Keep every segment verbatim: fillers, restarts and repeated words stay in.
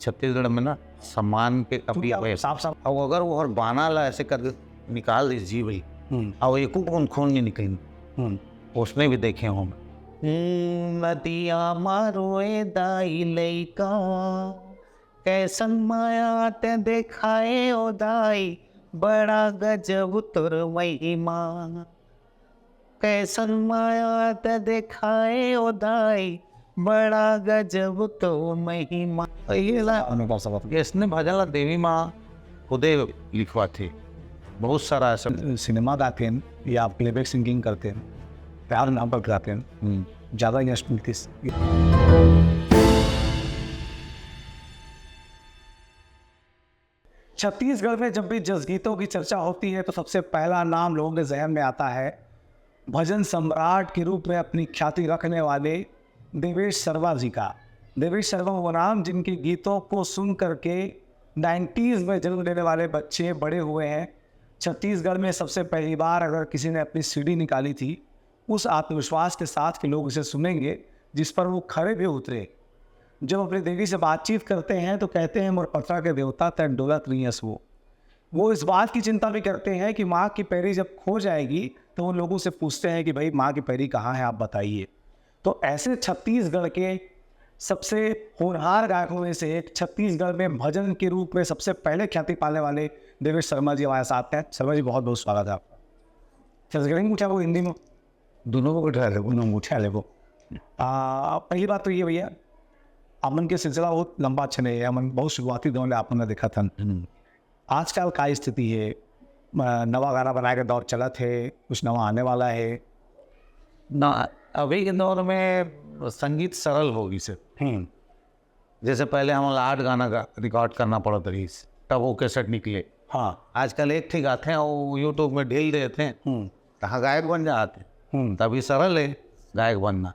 छत्तीसगढ़ में ना सम्मान के कमी है। साफ साफ। और अगर वो हर बाना ला ऐसे कर निकाल दीजिए भाई, हम्म। और एको बूंद खून नहीं निकली, हम्म। उसमें भी देखे हूँ मैं। हम्म, नदिया मारो ए दाई लइका, कैसन माया ते देखाए ओ दाई, बड़ा गजब तोर महिमा। कैसन माया ते देखाए ओ दाई, बड़ा गजब तो महिमा। ये ला, अनुपम साहब। इसने भजन ला देवी माँ खुदे लिखवा थे, बहुत सारा ऐसा। सिनेमा गाते हैं या प्लेबैक सिंगिंग करते हैं, प्यार मोहब्बत गाते हैं, हम्म। ज़्यादा यश मिलती। छत्तीसगढ़ में जब भी जसगीतों की चर्चा होती है तो सबसे पहला नाम लोगों के जहन में आता है भजन सम्राट के रूप में अपनी ख्याति रखने वाले देवेश शर्मा जी का। देवेश शर्मा वो नाम जिनके गीतों को सुन करके नाइन्टीज में जन्म लेने वाले बच्चे बड़े हुए हैं। छत्तीसगढ़ में सबसे पहली बार अगर किसी ने अपनी सीडी निकाली थी, उस आत्मविश्वास के साथ कि लोग इसे सुनेंगे, जिस पर वो खरे भी उतरे। जब अपनी देवी से बातचीत करते हैं तो कहते हैं, "मोर पथरा के देवता, तै डोलत रहियस वो।" वो इस बात की चिंता भी करते हैं कि माँ की पैरी जब खो जाएगी तो वो लोगों से पूछते हैं कि, "भाई, माँ की पैरी कहाँ है, आप बताइए।" तो ऐसे छत्तीसगढ़ के सबसे होनहार गायकों में से एक, छत्तीसगढ़ में भजन के रूप में सबसे पहले ख्याति पाने वाले देवेश शर्मा जी हमारे साथ हैं। शर्मा जी, बहुत बहुत स्वागत है आपका। छत्तीसगढ़ी में पूछा वो हिंदी में? दोनों में उठा लेबो। दोनों में उठा लेबो। आ, पहली बात तो ये भैया, अपन के सिलसिला बहुत लंबा चले है, अपन बहुत शुरुआती दौर में अपन ने देखा था। हम्म। आजकल का स्थिति है, अ, नवा गाना बनाए के दौर चलत है, कुछ नवा आने वाला है? ना, अभी के दौर में संगीत सरल हो गई से। हम्म। जैसे पहले हम आठ गाना का रिकॉर्ड करना पड़त रहीस, तब वो कैसेट निकले। हाँ। आजकल एक ठीक आते हैं, वो YouTube में ढील देते हैं, हम्म। कहाँ गायक बन जाते हैं। हम्म। तभी सरल है गायक बनना,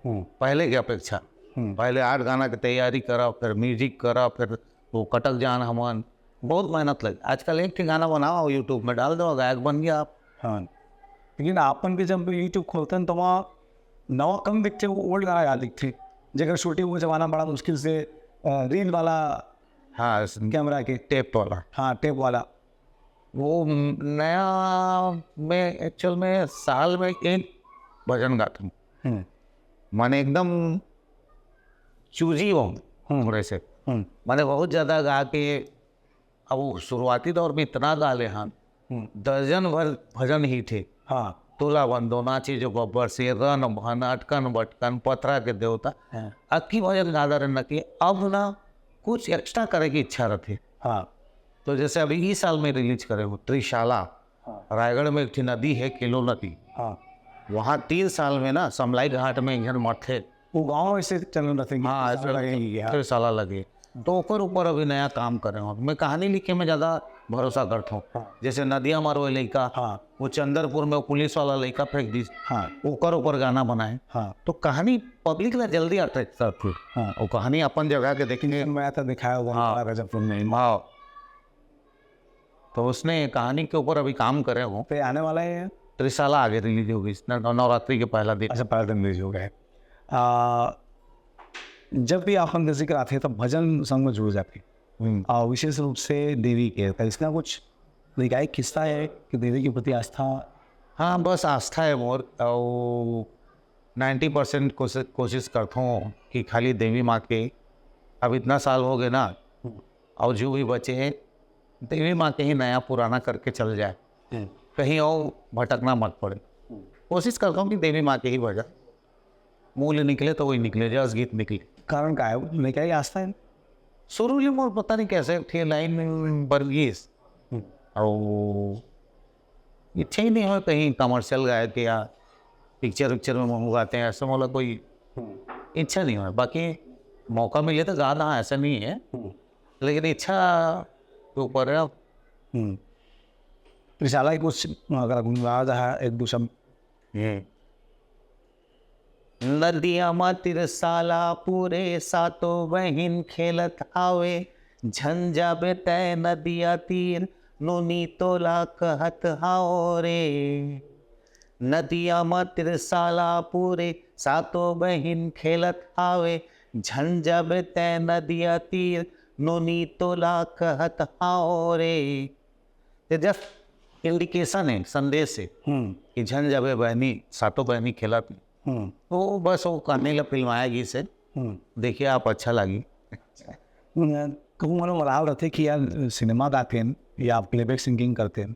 हम्म। पहले की अपेक्षा। हम्म। पहले आठ गाना की तैयारी करा, फिर म्यूजिक करा, फिर वो कटक जान हमन, बहुत मेहनत लगे। आजकल एक ठे गाना बनाओ, YouTube में डाल दो, गायक बन गया आप। हाँ, लेकिन आपन भी जब YouTube खोलते हैं तो वहाँ नवा कम दिखते, वो ओल्ड गाना ज्यादा दिखते, जेकर शूटिंग वो जमाना बड़ा मुश्किल से, अ, रील वाला, हाँ, कैमरा के। टेप वाला। हाँ, टेप वाला। वो नया, मैं एक्चुअल में साल में एक भजन गाता हूँ। हम्म। माने एकदम चूजी हूँ हम्म। थोड़े से। हम्म। माने बहुत ज्यादा गा के, अब वो शुरुआती दौर में इतना गा ले हन, हम्म। दर्जन भर भजन हिट हे। हाँ। तोला बंदो, नाचे जो बब्बर से, रन भन, अटकन बटकन, पथरा के देवता, हाँ। अक्की भजन गा डारेन कि अब ना कुछ एक्स्ट्रा करे की इच्छा रथे। हाँ। तो जैसे अभी इस साल में रिलीज करे हूँ त्रिशाला, हाँ। रायगढ़ में एक ठे नदी है, केलो नदी। हाँ। वहाँ तीन साल में ना समलाई घाट में एक झन मरथे। वो गाँव ऐसे चलन रथे कि हाँ, त्रिशाला ऐसे लगे ही है। त्रिशाला लगे। तो ओकर ऊपर अभी नया काम कर रहे हो। मैं कहानी लिखे में ज्यादा भरोसा करता हूँ। हाँ। जैसे नदिया मारो लइका, हाँ। वो चंदरपुर में वो पुलिस वाला लइका फेंक दिस, हाँ। ओकर ऊपर गाना बनाए। हाँ। तो कहानी पब्लिक ला जल्दी अट्रैक्ट करती। हाँ। वो कहानी अपन जगह के देखेंगे। मैं तो दिखाया हुआ हाँ। हमारा गजब फिल्म में। हाँ। तो उसने कहानी के ऊपर अभी काम करे हो। तो ये आने वाला है? त्रिशाला आगे रिलीज होगी, न-, नव-, नवरात्रि के पहला दिन। अच्छा, पहला दिन रिलीज हो गया है। आ, जब भी आप हम का जिक्र आते हैं, तब भजन संग में जुड़ जाते हैं। हम्म। आ, विशेष रूप से देवी के, तो इसका कुछ वैज्ञानिक किस्सा है कि देवी के प्रति आस्था? हाँ, बस आस्था है मोर। और नाइन्टी परसेंट कोशिश, कोशिश करता हूँ कि खाली देवी माँ के, अब इतना साल हो गए ना, हम्म। और जो भी बचे हैं, देवी माँ के ही नया पुराना करके चल जाए, हम्म। कहीं और भटकना मत पड़े। हम्म। कोशिश करता हूँ कि देवी माँ के ही भजन मूल निकले तो वही निकले, जस गीत निकले। कारण का है? मैं क्या ये आस्था है? शुरू ले मोर पता नहीं कैसे एक ठे लाइन में बन गई। हम्म। और इच्छा ही नहीं हो कहीं कमर्शियल गायक या पिक्चर विक्चर में मुँह गाते हैं, ऐसा वाला कोई हम्म। इच्छा नहीं हो। बाकी मौका मिले तो गा, हाँ, ऐसा नहीं है, हम्म। लेकिन इच्छा के ऊपर है। हम्म। त्रिशाला की कुछ अगर गुनगुना रहा है एक दो शब्द। हम्म। नदिया मा त्रिशाला पूरे, सातो बहिन खेलत हावे। झन जाबे तै नदिया तीर, नोनी तोला कहत हाव रे। नदिया मा त्रिशाला पूरे, सातो बहिन खेलत हावे। झन जाबे तै नदिया तीर, नोनी तोला कहत हाव रे। ये जस्ट इंडिकेशन है, संदेश है हम्म कि झन जबे बहनी, सातों बहनी खेलत हे। हम्म तो बस वो कहने ला फिल्माया गीस हे। हम्म देखिए आप, अच्छा लगी। कहूँ मनो मलाल रथे कि यार सिनेमा गातेन या प्लेबैक सिंगिंग करतेन,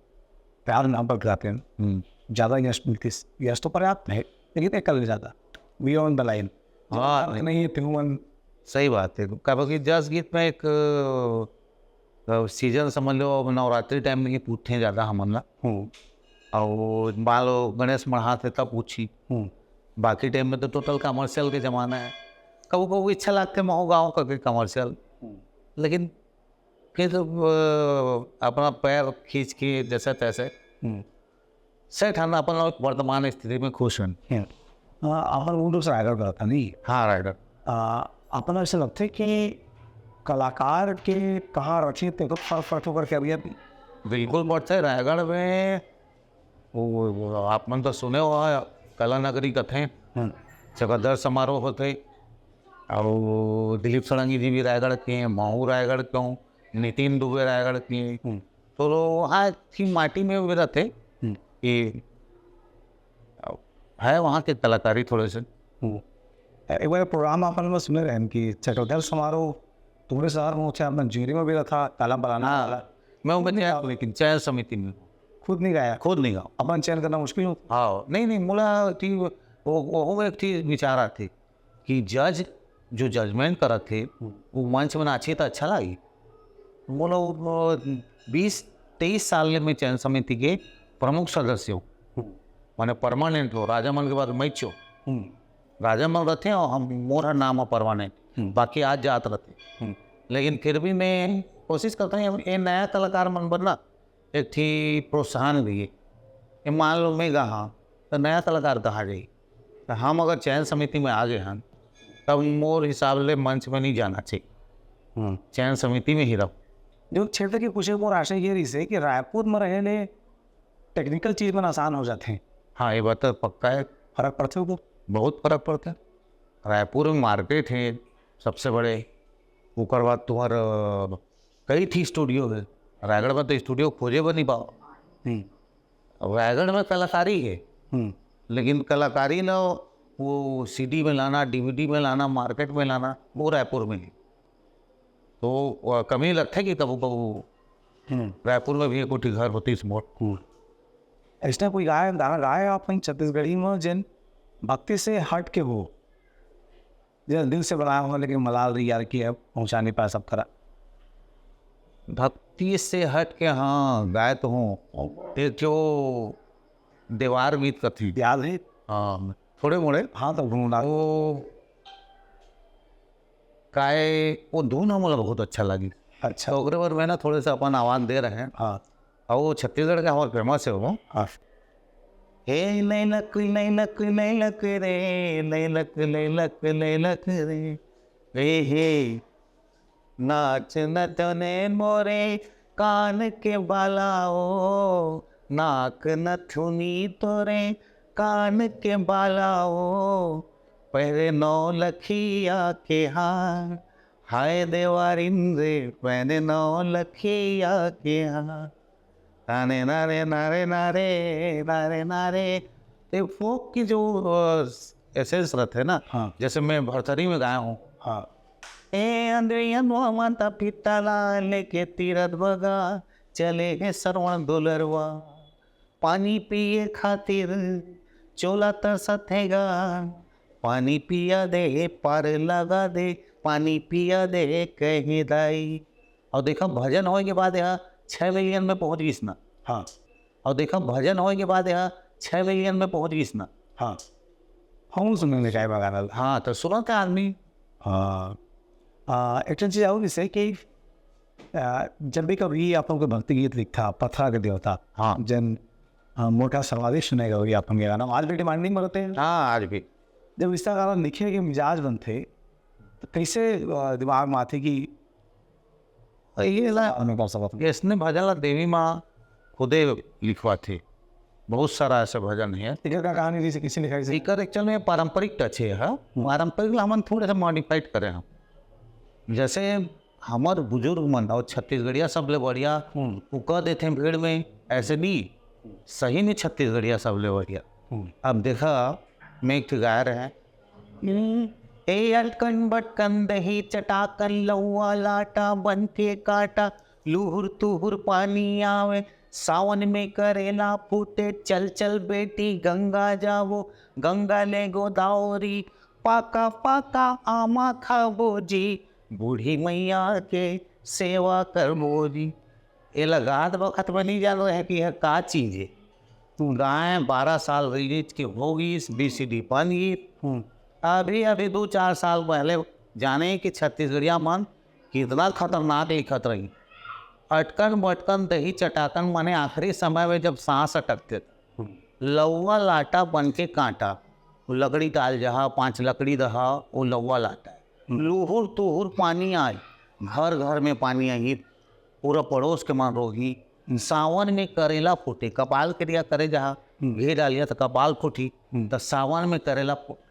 प्यार मोहब्बत गातेन, हम्म। ज़्यादा यश मिलतीस। यश तो पर्याप्त है, लेकिन एक कर ज़्यादा, बियॉन्ड द लाइन। हाँ। नहीं है तेहू मन। सही बात है, काबर कि जस गीत में एक अ, सीजन समझ लो, अब नवरात्रि टाइम में ही पूछते हैं ज़्यादा हमन ला। हम्म और मान लो गणेश मढ़ात हे तब पूछी, हम्म बाकी टाइम में तो टोटल कमर्शियल के जमाना है। कभी कभी इच्छा लगते महू गाँव करके कमर्शियल, लेकिन फिर अ, अपना पैर खींच के जैसे तैसे हम्म सेट हन, अपन लोग वर्तमान स्थिति में खुश हन। हम्म। आ, अपन मूल रूप से रायगढ़ का था नहीं। हाँ रायगढ़। आ, अपन ऐसे लगते कि कलाकार के कहाँ रखे, ते तो फर्क फर्क होकर के अभी अभी बिल्कुल पड़ते रायगढ़ में। वो, वो आप मन तो सुने हो, कला नगरी कथे, हम्म चकदर समारोह होते, और दिलीप षडंगी जी भी रायगढ़ के हैं, महू रायगढ़ के हूँ, नितिन दुबे रायगढ़ के हैं। हम्म तो लो वहाँ की माटी में भी रहते हम्म कि है वहाँ के कलाकारी थोड़े से। हम्म। एक बार प्रोग्राम अपन में सुने रहन कि चकदर समारोह तुम्हरे शहर में होते, अपना जीरी में भी रहा था, ताला बलाना हाँ। वाला। मैं उनमें नहीं चयन, गाओ लेकिन। चयन समिति में। खुद नहीं गाया। खुद नहीं गाओ। अपन चयन करना मुश्किल होता। हाँ, नहीं नहीं, मुला ठीक, वो वो एक ठीक विचार आते कि जज जो जजमेंट करत थे, वो मंच में नाचे तो अच्छा लगी। मोला वो बीस तेईस साल ले मैं चयन समिति के प्रमुख सदस्य हूँ, माने परमानेंट हो। राजा मन के बाद मैं चो हम्म राजा मन रहते हैं और हम, मोर नाम है परमानेंट, हम्म। बाकी आज जात रहते। हम्म लेकिन फिर भी मैं कोशिश करता हूँ ये नया कलाकार मन बर ना एक ठी प्रोत्साहन दिए। ये मान लो मैं गा हाँ, तो नया कलाकार कहाँ जाई? तो हम अगर चयन समिति में आ गए हैं, तब मोर हिसाब ले मंच में नहीं जाना चाहिए, हम्म चयन समिति में ही रहो। जो क्षेत्र के कुछ एक मोर आशय ये रही से कि रायपुर में रहे ले टेक्निकल चीज में आसान हो जाते हैं। हाँ, ये बात तो पक्का है, फर्क पड़ते हो? बहुत फर्क पड़ता है। रायपुर में मार्केट है सबसे बड़े, ओकर बाद तुम्हार अ, कई ठी स्टूडियो है। रायगढ़ में तो स्टूडियो खोजे बर नहीं पाओ। हम्म अब रायगढ़ में कलाकारी है, हम्म लेकिन कलाकारी ना वो सीडी में लाना, डीवीडी में लाना, मार्केट में लाना, वो रायपुर में है। तो वो कमी लगता है कि कभी कभी हम्म रायपुर में भी एक कोठी घर होती इस मोड़। हम्म। ऐसा कोई गाय, गाना गाए आप कहीं छत्तीसगढ़ी में जिन भक्ति से हट के हो, जिन दिल से बनाया हो लेकिन मलाल रही यार कि अब पहुंचा नहीं पाया सब करा? भक्ति से हट के, हाँ, गाए तो हूँ। एक जो देवार गीत कथी, याद है? हाँ, थोड़े मोड़े हाँ तो गुनगुना। वो गाए, वो धुन हमला बहुत अच्छा लगी। अच्छा। तो ओकरे बर मैं ना थोड़े से अपन आवाज दे रहे हैं। हाँ और वो छत्तीसगढ़ का हमारे फेमस है वो। हाँ हे नैनक नैनक नैनक रे, नैनक नैनक नैनक रे, हे हे नाच न तने मोरे कान के बाला ओ, नाक नथुनी तोरे कान के बाला ओ, पहरे नौ लखिया के हार, हाय देवारिन रे, पहरे नौ लखिया के हार। नारे नारे नारे नारे नारे नारे। तो फोक की जो एसेंस रहते हैं ना, हाँ। जैसे मैं भरथरी में गाया हूँ, हाँ ए अंद्रिया नुआ माता पिता ला लेके तीरथ बगा चले हे सरवण दुलरवा, पानी पिए खातिर चोला तरसत हे गा, पानी पिया दे, पार लगा दे, पानी पिया दे, कहे दाई। और देखा, भजन होए के बाद यहाँ छः मिलियन में पहुँच गईस ना। हाँ और देखा, भजन होए के बाद यहाँ छः मिलियन में पहुँच गईस ना। हाँ हम सुनने का गाना। हाँ, तो सुनत है आदमी। हाँ आ, एक ठन चीज और इसे कि आ, जब भी कभी आप लोग के भक्ति गीत लिखता, पथरा के देवता, हाँ। जन आ, मोटा सर्वाधिक सुनेगा वही आप लोग के गाना, आज भी डिमांडिंग करते हैं। हाँ, आज भी। जब इसका गाना लिखे के मिजाज बनते, तो कैसे आ, दिमाग में आते कि ये ला गाना कौन सा पसंद? इसने भजन ला देवी माँ खुदे लिखवा थे, बहुत सारा ऐसे भजन है। इधर का कहानी जैसे किसी लिखा, जैसे एकर एक्चुअल में पारंपरिक टच है, हाँ। पारंपरिक ला हमन थोड़े से मॉडिफाइड करे हम। जैसे हमर बुजुर्ग मन और छत्तीसगढ़िया सबले बढ़िया, हम्म। वो कह देथे भीड़ में, ऐसे नहीं, सही में छत्तीसगढ़िया सबले बढ़िया। हम्म। अब देखा, मैं एक ठो गाय रहे, ए अटकन बटकन दही चटाकन लौआ लाटा बन के काटा, लुहुर तुहुर पानी आवे, सावन में करेला फूटे, चल चल बेटी गंगा जावो, गंगा ले गोदावरी, पाका पाका आमा खाबो जी, बूढ़ी मैया के सेवा करबो जी। ये लगात बखत में नहीं जान रहे कि यह का चीज है। तू गाय बारह साल रिलीज के हो गई, बी सी डी बन गई। हम्म। अभी अभी दो चार साल पहले जाने कि छत्तीसगढ़िया मन कितना खतरनाक लिखत रही। अटकन बटकन दही चटाकन माने आखिरी समय में जब सांस अटकते, लौवा लाटा बन के कांटा, वो लकड़ी डाल जहा, पांच लकड़ी दहा, वो लौवा लाटा है। लुहुर तुहुर पानी आए, घर घर में पानी आई, पूरा पड़ोस के मन रोही। सावन में करेला फूटे, कपाल क्रिया करे जहा, घी डालिया तो कपाल फूटी, तो सावन में करेला फूटे।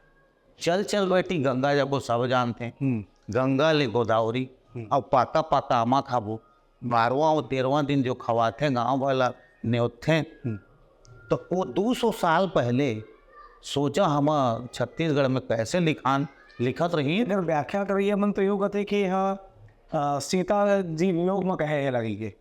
चल चल बेटी गंगा जबो सब जानते हैं, हम्म। गंगा ले गोदावरी, अब पाका पाका आमा खाबो, बारहवाँ और तेरहवाँ दिन जो खवाथे गाँव वाला नेवथे, तो वो दो सौ साल पहले सोचा हम छत्तीसगढ़ में कैसे लिखान लिखत रही। अगर व्याख्या करिए मन तो यो कहते कि यह अ, सीता जी वियोग में कहे है लगी के।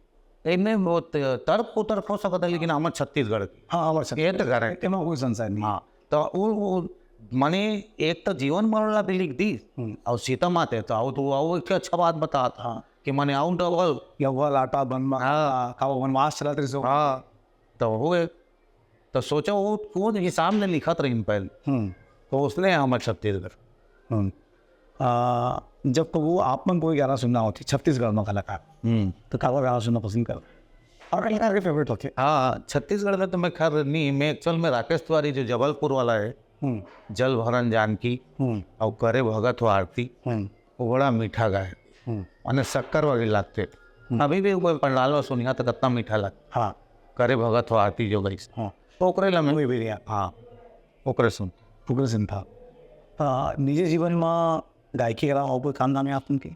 इनमें वो त- तर्क कुतर्क हो सकता है, लेकिन हमर छत्तीसगढ़ की हाँ, हमर छत्तीसगढ़। ये तो करें। एमा कोई संशय नहीं। हाँ, तो वो, वो मने एक तो जीवन मरण ला भी लिख दी, हम्म। और सीता माते तो आओ तो वो एक अच्छा बात बता था कि मने आउट डबल। लौवा लाटा बन मा-, हाँ। का वो वनवास चलत रहिस हो। हाँ, तो हुए तो सोचो वो कौन हिसाब में लिखत रही पहले, हम्म। तो उसने हमर छत्तीसगढ़। हम्म। आ, जब कभू आप मन कोई गाना सुनना होथे छत्तीसगढ़ में कलाकार, हम्म। तो काला गाना सुनना पसंद कर? और कलाकार के फेवरेट होथे? हाँ, छत्तीसगढ़ में तो मैं खैर नहीं, मैं एक्चुअल में राकेश तिवारी जो जबलपुर वाला है, हम्म। जल भरन जानकी हम्म। और करे भगत हो आरती, हम्म। वो बड़ा मीठा गाए, हम्म। माने शक्कर वाली लगते। अभी भी कोई पंडाल में सुनिया तो कितना मीठा लगता। हाँ। करे भगत हो आरती जो गई, हाँ। तो ओकरे ला मैं, कोई भी नहीं है। हाँ, ओकरे सुन। फुकरे सिंह था। आ, निजी जीवन में गायकी के अलावा और कोई काम धाम है आप उनके?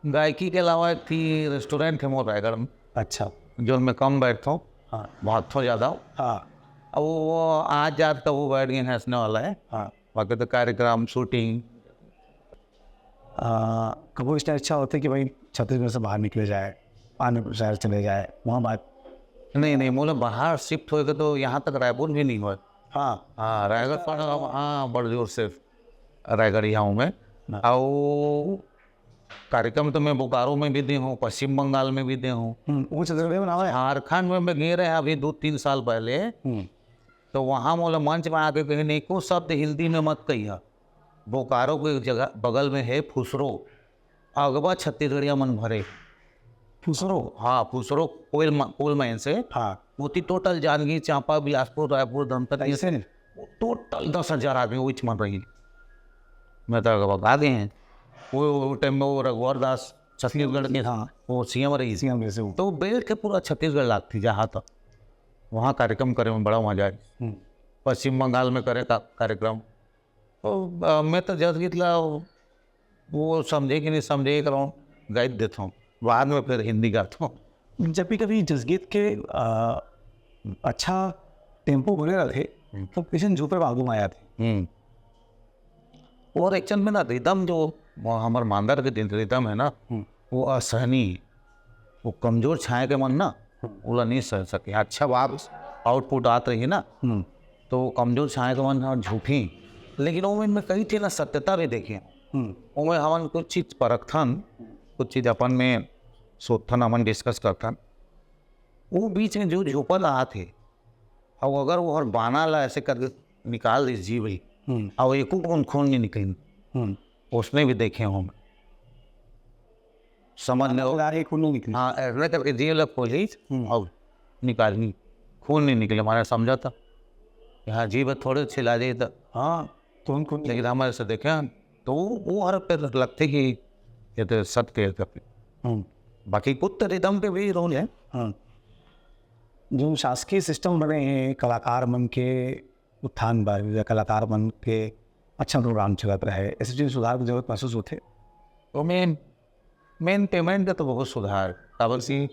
गायकी के अलावा एक थी रेस्टोरेंट है मोर रायगढ़ में, अच्छा। जो मैं कम बैठता हूँ, हाँ। भागता हूँ ज़्यादा। हाँ। अब वो, वो आज जात का वो बैठ गए हंसने वाला है, हाँ। बाकी तो कार्यक्रम, शूटिंग। आ, कभी इसने अच्छा होता है कि भाई छत्तीसगढ़ से बाहर निकले जाए, अन्य शहर चले जाए, वहाँ बात? नहीं नहीं, मोला बाहर शिफ्ट होएगा तो यहाँ तक रायपुर भी नहीं हुआ। हाँ। हाँ, रायगढ़ पर, हाँ, बड़ जोर से रायगढ़ यहाँ हूँ मैं। हाँ। और कार्यक्रम तो मैं बोकारो में भी दे हूँ, पश्चिम बंगाल में भी दे हूँ, हम्म, वो छत्तीसगढ़ में बनावा है। झारखंड में मैं गए रहे अभी दो तीन साल पहले। हम्म। तो वहाँ मोला मंच में आके कहीं नहीं को शब्द हिंदी में मत कहिया। बोकारो के जगह बगल में है फुसरो, अगवा छत्तीसगढ़िया मन भरे। फुसरो। हाँ, फुसरो कोयल म-, कोयल महीन से हाँ। होती टोटल जानगी, चांपा, बिलासपुर, रायपुर, धमतरी, ऐसे नहीं। टोटल दस हजार आदमी वो मन रही। मैं तो अगवा आ गए हैं। वो, वो टाइम में वो रघुवर दास छत्तीसगढ़ के, हाँ। वो सी एम रही। सी एम जैसे वो। तो वो बैठ के पूरा छत्तीसगढ़ लागती जहाँ तक, वहाँ कार्यक्रम करे में बड़ा मजा आए। हम्म। पश्चिम बंगाल में करे का कार्यक्रम, तो अ, मैं तो जस गीत ला वो समझे कि नहीं समझे, एक राउंड गाई देता हूँ, बाद में फिर हिंदी गाता हूँ। जब भी कभी जसगीत के आ, अच्छा टेम्पो बने रहते, तो पेशेंट झूपे बागू में आया थे। हम्म। और एक्चुअल में ना रिदम जो वो हमर मांदर के दिन रिदम है ना, हम्म। वो असहनी है। वो कमजोर छाए के मन ना, ओला नहीं सह सके। अच्छा बात आउटपुट आत रही ना, हम्म। तो वो कमजोर छाए के मन ह झूठी। लेकिन वो में कई ठे ना सत्यता भी देखे। हम्म। ओमे हमन कुछ चीज परखथन, कुछ चीज अपन में सोचथन, हमन डिस्कस करथन। वो बीच में जो झोपल आत हे, और अगर वो हर बाना ला ऐसे करके निकाल दी जीव ही, हम्म। और एको बूंद खून नहीं निकली, हम्म। उसने भी देखे हो। समझ लो। यार, ये खून नहीं निकली। हाँ, ऐसे करके जीव ला खोली हम्म। और निकाली, खून नहीं निकले। मैंने समझा था कि हाँ, जीव थोड़े छिला जाए तो, हाँ, खून खून। लेकिन हम ऐसे देखे हैं, तो वो, वो हर पे लगते कि ये तो सत्य है। हम्म। बाकी कुत्ते रिदम के भी रोल है। हाँ। जो शासकीय सिस्टम बने हैं, कलाकार मन के उत्थान बर या कलाकार मन के अच्छा प्रोग्राम चलत रहे, ऐसे चीज सुधार की जरूरत महसूस होते? तो मैं मेन पेमेंट के तो बहुत सुधार, काबर कि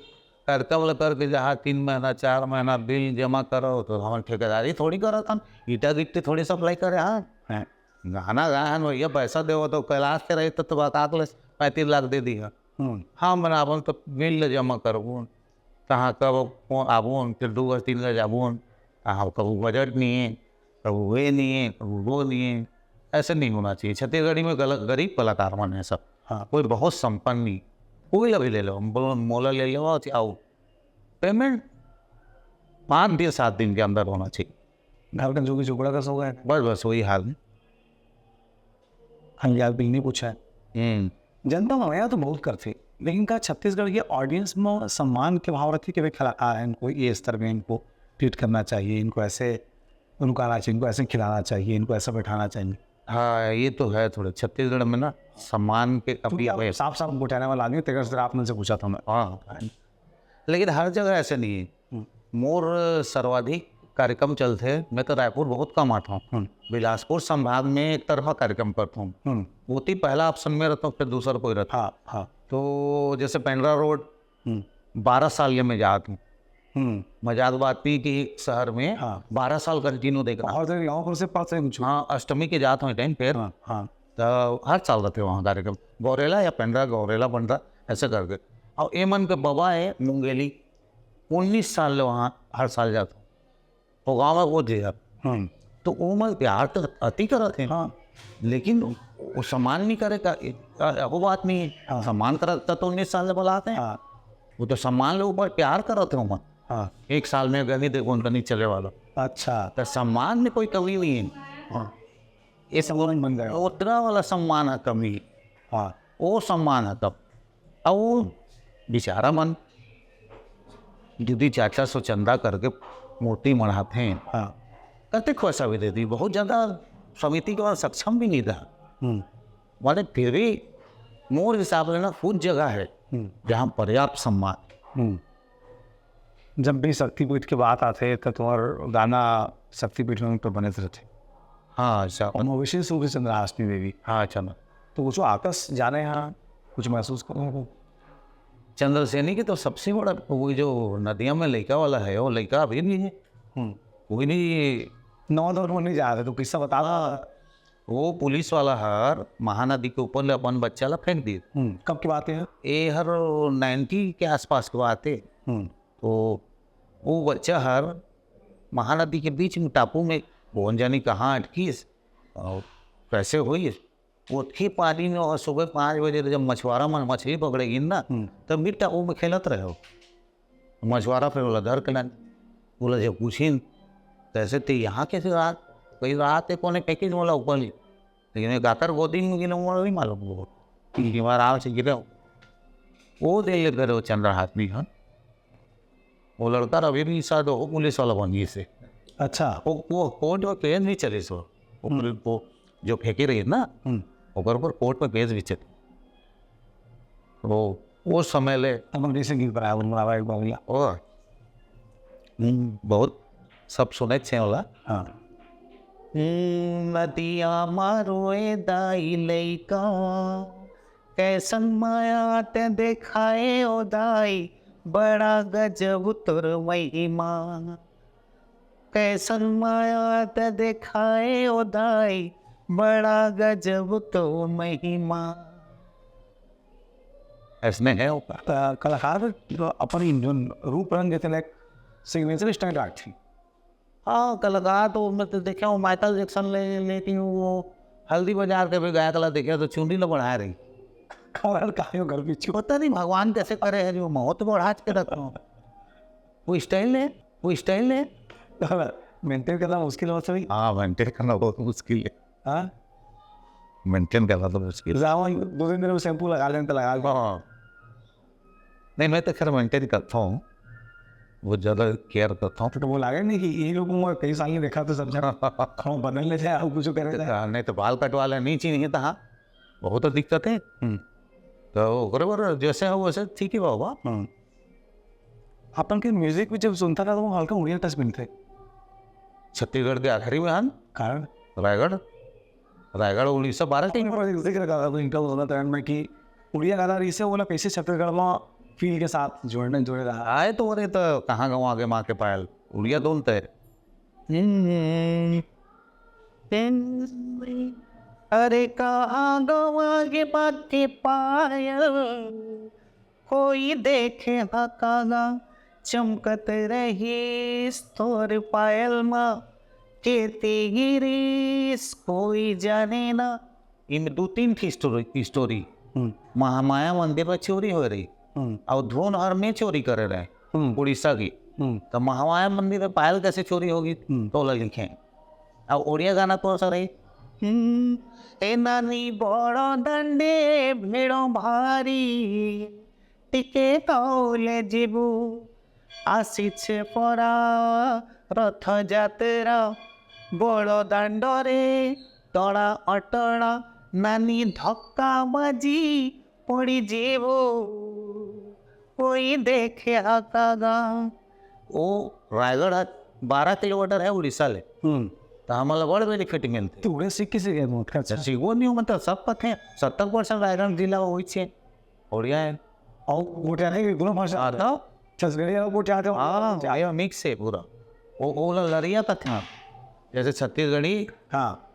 कार्यक्रम ल करके जहाँ तीन महीना, चार महीना बिल जमा करो, तो हमन ठेकेदारी थोड़ी करत हन, ईटा गिट्टी थोड़ी सप्लाई करे हन। हैं। गाना गाए हन भैया, पैसा देवो तो कैलाश के रही तो, तो बता ले पैंतीस लाख दे दी है। हम्म। हाँ, मन अपन तो बिल ल जमा करबो, तहाँ कब आबो, फिर दू गज, तीन गज आबो, तहाँ कब बजट नहीं है, कब वे नहीं है, कब वो नहीं है। ऐसे नहीं होना चाहिए। छत्तीसगढ़ी में गल-, गरीब कलाकार मन है सब। हाँ। कोई बहुत संपन्न नहीं, कोई ला भी ले लो, बोलो मोला ले लो, आओ। पेमेंट पाँच दिन, सात दिन के अंदर होना चाहिए। घर का जो भी झोपड़ा का सो गया। बस, बस वही हाल है। हम यार बिल नहीं पूछा है। हम्म। जनता मन यहाँ तो बहुत करथे, लेकिन का छत्तीसगढ़ के ऑडियंस में सम्मान के भाव रखथे कि भाई कलाकार हैं, कोई ये स्तर में इनको ट्रीट करना चाहिए, इनको ऐसे रुकाना चाहिए, इनको ऐसे खिलाना चाहिए, इनको ऐसा बैठाना चाहिए? हाँ, ये तो है, थोड़े छत्तीसगढ़ में ना सम्मान के कमी क्योंकि आप है। साफ साफ गोठियाने वाला आदमी, तेकर से आप मन से पूछा था मैं। हाँ, लेकिन हर जगह ऐसे नहीं है। हम्म। मोर सर्वाधिक कार्यक्रम चलथे, मैं तो रायपुर बहुत कम आता हूँ। हम्म। बिलासपुर संभाग में एक तरफा कार्यक्रम करता हूँ। हम्म। ओती पहला ऑप्शन में रहता हूँ, फिर दूसर कोई रहता। हाँ, हाँ। तो जैसे पेंड्रा रोड, हम्म। बारह साल ये मैं जात हूँ। हम्म। मजाक बात नहीं कि शहर में हाँ। बारह साल कंटिन्यू देखना। और तेरे गाँव पर से पास है कुछ? हाँ, अष्टमी के जात हूँ टाइम फिर। हाँ, हाँ। तो हर साल रहते वहाँ कार्यक्रम, गौरेला या पेंड्रा, गौरेला पेंड्रा, ऐसे करके। और एमन के बाबा है मुंगेली, उन्नीस साल ले वहाँ हर साल जात हूँ। वो गाँव में वो जे है। हम्म। तो वो मन प्यार तो अति करत हैं। हाँ। लेकिन वो सम्मान नहीं करे का, ए-, अ, वो बात नहीं है। हाँ। सम्मान करत त तो उन्नीस साल ले बुलाते हैं। हाँ। वो तो सम्मान ले ऊपर प्यार करत हैं वो मन। हाँ। एक साल में गनी देखो उनका नहीं चले वाला। अच्छा। तो सम्मान में कोई कमी नहीं है। हाँ। ये सम्मान बन गया। उतना वाला सम्मान है कमी। हाँ। वो सम्मान है तब। अब वो बेचारा मन दीदी चाचा सो चंदा करके मूर्ति मढ़ाथे। हाँ। कतेक पैसा भी दे दी, बहुत ज्यादा समिति के पास सक्षम भी नहीं था। हम्म। माने फिर भी मोर हिसाब ले ना कुछ जगह है हम्म। जहाँ पर्याप्त सम्मान। हम्म। जब भी शक्तिपीठ के बात आथे, त तुम्हार गाना शक्तिपीठ में तो बने रहथे। हाँ, अच्छा। और मवेशी सूर्य चंद्रहासिनी देवी। हाँ, अच्छा ना। तो कुछ आकस जाने यहाँ कुछ महसूस करो। चंद्रसेनी के तो सबसे बड़ा वो जो नदिया में लइका वाला है, वो लइका अभी भी है। हम्म। कोई नहीं। नौ दौर में नहीं जा रहे, तो किस्सा बता। हाँ, वो पुलिस वाला हर महानदी के ऊपर ले अपन बच्चा ला फेंक दिए। हम्म, कब की बात है? ये हर नाइन्टी के आसपास की बात है। हम्म। तो वो बच्चा हर महानदी के बीच में टापू में कौन जानी कहाँ अटकीस और कैसे हुई, ओतकी पानी में। और सुबह पाँच बजे जब मछुआरा मन मछली पकड़े गिन ना, हम्म। तब भी टापू में खेलत रहे हो। मछुआरा फिर ओला धर के लान, बोला, "जब पूछिन, कैसे ते यहाँ कैसे रात, कहीं रात है, कोने पैकेज वाला ऊपर ही।" लेकिन मैं गाकर गोदी में गिना हुआ नहीं मालूम वो, कि बार आराम से गिरा हो। वो दे ले करे वो चंद्रहासिनी, हाँ। वो लड़का अभी भी शायद वो पुलिस वाला बन गई से। अच्छा। वो, वो कोर्ट में केस भी चले सो। वो हम्म। पुलिस, वो जो फेंकी रही है ना, हम्म। ओकर ऊपर कोर्ट में केस भी चले। वो, वो समय ले। तब हम जैसे गिर पड़ा, वो मारा एक बार। ओ। हम्म, बहुत सब सुने छे वाला। हाँ। हम्म, नदिया मारो ए दाई लइका, कैसन माया ते देखाए ओ दाई, बड़ा गजब तोर महिमा। कैसन माया ते देखाए ओ दाई, बड़ा गजब तोर महिमा। ऐसने है वो। अ, कलाकार तो अपन ही जो रूप रंग जैसे लाइक सिग्नेचर स्टाइल रखथे। हाँ, कलाकार तो मैं तो देखे हूँ, माइकल जैक्सन ले, लेकिन वो हल्दी बाजार के भी गायक ला देखे तो चुंडी ला बढ़ाए रही। कारण काहे ओकर पीछे? पता नहीं भगवान कैसे करे है जो मौत बढ़ा के रखो। वो स्टाइल है, वो स्टाइल है। मेंटेन करना मुश्किल हो सही। हाँ, मेंटेन करना बहुत मुश्किल है। हाँ? मेंटेन करना तो मुश्किल। जावन दो तीन दिन में शैम्पू लगा लें तो लगा लें। हाँ। नहीं, मैं तो खैर मेंटेन करता हूँ, बहुत ज़्यादा केयर करता हूँ। तो वो लगे नहीं कि ये लोग मैं कई साल नहीं देखा, तो सब जगह खाओ बदल ले जाए, और कुछ करे जाए। हाँ, नहीं तो बाल कटवा ले, नहीं चाहिए तो हाँ, बहुत तो दिक्कत है। हम्म। तो ओकरे बर जैसे हो वैसे ठीक ही बाबा। हम्म। अपन के म्यूजिक भी जब सुनता था तो वो हल्का उड़िया टच मिलते। छत्तीसगढ़ के आखिरी में हन। कारण? रायगढ़, रायगढ़ उड़ीसा बारह टाइम। पर जिक्र कर रहा था इंटरव्यू सुना था मैं कि उड़िया गाना रहिसे, ओला कैसे छत्तीसगढ़ में फील के साथ जोड़ने जोड़े रहा? आए तो, अरे तो कहाँ गंवा गे माँ के पायल, उड़िया धुन तय। हम्म। अरे कहाँ गंवा गे माँ के पायल, कोई देखे हा का गा, चमकत रहिस तोर पायल मा, केती गिरिस कोई जाने ना। इमे दू तीन ठी स्टोरी, स्टोरी। हम्म। महामाया मंदिर में चोरी हो रही, हम्म। और धुन हर में चोरी करे रहे, हम्म। उड़ीसा की। हम्म। तो महामाया मंदिर में पायल कैसे चोरी होगी, हम्म। तो ओला लिखे। अब उड़िया गाना कौन सा रही? हम्म, ए नानी बड़ दंडे भिड़ भारी, टिके तौले जीबू, आसिछे परा रथ जात्रा, बड़ दांडरे टड़ा अटड़ा, नानी धक्का बाजी पड़ी जीबू, कोई देखे हा का गा। ओ रायगढ़ ह बारह किलोमीटर है उड़ीसा ले, हम्म। तो हमन ला बड़ बेनिफिट मिलथे। तो उड़े सीख किसे गए मोट का? अच्छा। सीखो नहीं हो, मतलब सब पथे, सत्तर परसेंट रायगढ़ जिला में होई छे, उड़िया है। और गोटियाने की दोनों भाषा हाँ, तो? छत्तीसगढ़ी और गोटियाने हाँ, ये मिक्स है पूरा। वो, वो ला लरिया कथे, जैसे छत्तीसगढ़ी, हाँ।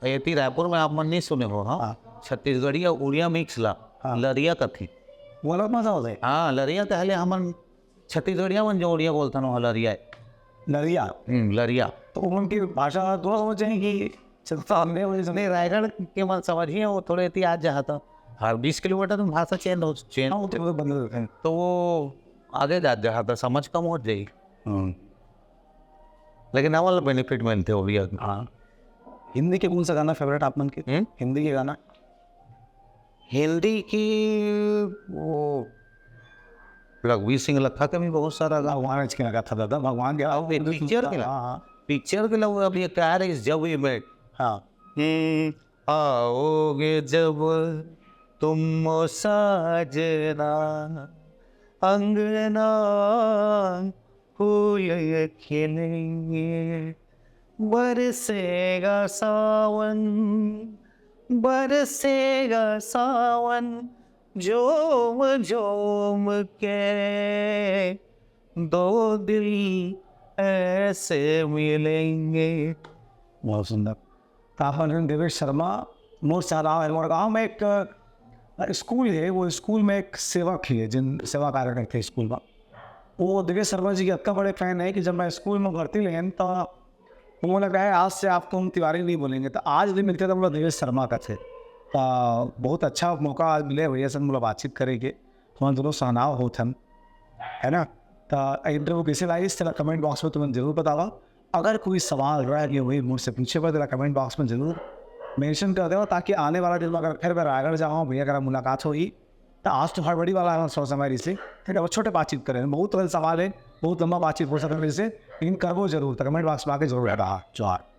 एती रायपुर में आप मन नहीं सुने हो, हाँ? हाँ। छत्तीसगढ़ी और उड़िया मिक्स ला, हाँ। लरिया कथे। वो अलग मजा होता है। हाँ, लरिया कहले हमन छत्तीसगढ़िया मन जो उड़िया बोलथन, वो लरिया है। लरिया? हम्म, लरिया। तो उनकी भाषा दोनों हो जाएगी, चलता हमने वही समझ। नहीं, रायगढ़ के मन समझिए, वो थोड़े एती आ जाता। हर बीस किलोमीटर में भाषा चेंज हो, चेंज हाँ, वो तो बदल देते हैं। तो वो आगे जा जाता, समझ कम हो जाई। हम्म। लेकिन हमन ला बेनिफिट मिलथे उड़िया के। हाँ। हिंदी के कौन सा गाना फेवरेट आप मन के? हम्म? हिंदी के गाना? हिंदी की वो रघुवीर सिंह लखा के भी बहुत सारा गाना। भगवान के लगा था दादा, भगवान के। अब ये पिक्चर के ला-, हाँ, हाँ। पिक्चर के ला वो अभी एक आ रही, जब वी मेट। हाँ। हम्म, आओगे जब तुम ओ साजना, अंगना फूल खिलेंगे, बरसेगा सावन, बरसेगा सावन, झूम झूम के दो दिल ऐसे मिलेंगे। बहुत सुंदर। तो आप मन देवेश शर्मा, मोर चाहना है, मोर गाँव में एक, अ, स्कूल है, वो स्कूल में एक सेवक है, जिन सेवा कार्य करते हैं स्कूल में। वो देवेश शर्मा जी के इतना बड़े फैन है कि जब मैं स्कूल में भर्ती लेन, तो वो लग रहा है, "आज से आपको हम तिवारी नहीं बोलेंगे।" तो आज भी मिलते तो बोला, "देवेश शर्मा का थे।" तो बहुत अच्छा मौका आज मिले भैया से, मतलब, बातचीत करेंगे। हम दोनों सहनाव होथन, है ना? तो इंटरव्यू कैसे लागिस, तेला कमेंट बॉक्स में तुमन जरूर बतावा। अगर कोई सवाल रह गए हुए मुझसे पूछे बर, तेला कमेंट बॉक्स में जरूर मेंशन कर देवा, ताकि आने वाला दिन में अगर फिर मैं रायगढ़ जाऊँ, भैया अगर मुलाकात होगी, तो आज तो हड़बड़ी वाला है, सौ समय से, ठीक है, वो छोटे बातचीत करें, बहुत तरह सवाल है, बहुत लंबा बातचीत हो सकता है, लेकिन करबो जरूर, तो कमेंट बॉक्स में आके जरूर रहता। जोहार।